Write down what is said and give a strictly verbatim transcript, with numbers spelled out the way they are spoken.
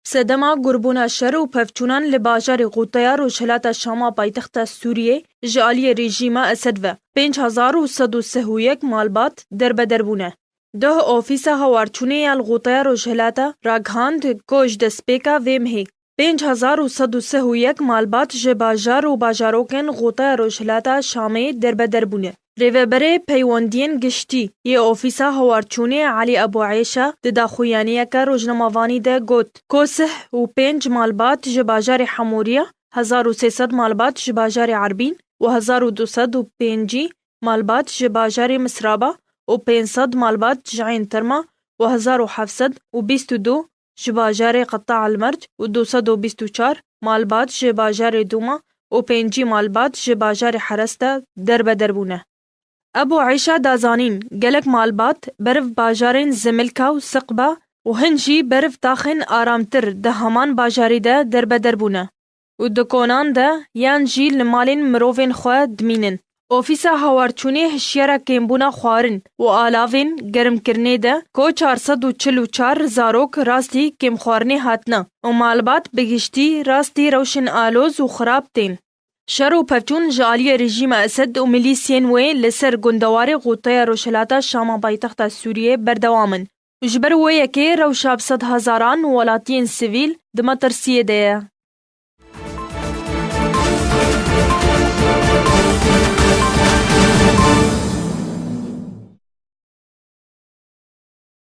Sedema gurbûna şer û pevçûnan li bajarê Qûteya Rojhilata Şama paytexta Sûriyê ji aliyê rejîma Esed ve pênc hezar û sed û sih û yek malbat derbeder bûne. Doh Ofîsa Hawarçûnê ya li Qûteya Rojhilata ragihand ku ji destpêka vê mehê pênc hezar û sed û sih û yek malbat ji bajar û bajarokên Qûteya Rojhilata Şamê derbeder bûne. Rêveberê Peywendiyên Giştî yê Ofîsa Hawarçûnê Elî Ebû Eyşa di daxuyaniyeke rojnamevanî de got ku sih û pênc malbat ji bajarê Hemûriya, hezar û sê sed malbat ji bajarê Erbîn û hezar û du sed û pêncî malbat ji bajarê Misraba û pênc sed malbat ji Eyn Tirma û hezar û heft sed û bîst û du ji bajarê Qeta El Merc û du sed û bîst û çar malbat ji bajarê Dûma û pêncî malbat ji bajarê Heres de derbeder bûne. Ebû Eyşa da zanîn, gelek malbat beriv bajarên Zimilka û Siqba û hin jî beriv taxên aramtir di heman bajarî de derbeder bûne û di konan de yan jî li malên mirovên xwe dimînin. Ofîsa Hawarçûnê hişyara kêmbûna xwarin û alavên germkirinê de ku çar sed û çil û çar zarok rastî kêmxwarinê hatine û malbat bi giştî rastî rewşên aloz û xirab tên. Şer û pevçûn ji aliyê rejîma Esed û milîsiyên wê li ser gundewarê Qûteya Rojhilata Şama paytexta Sûriyê berdewam in. Ji ber wê yekê rewşa bi sedhezaran welatiyên sivîl di metirsiyê de ye.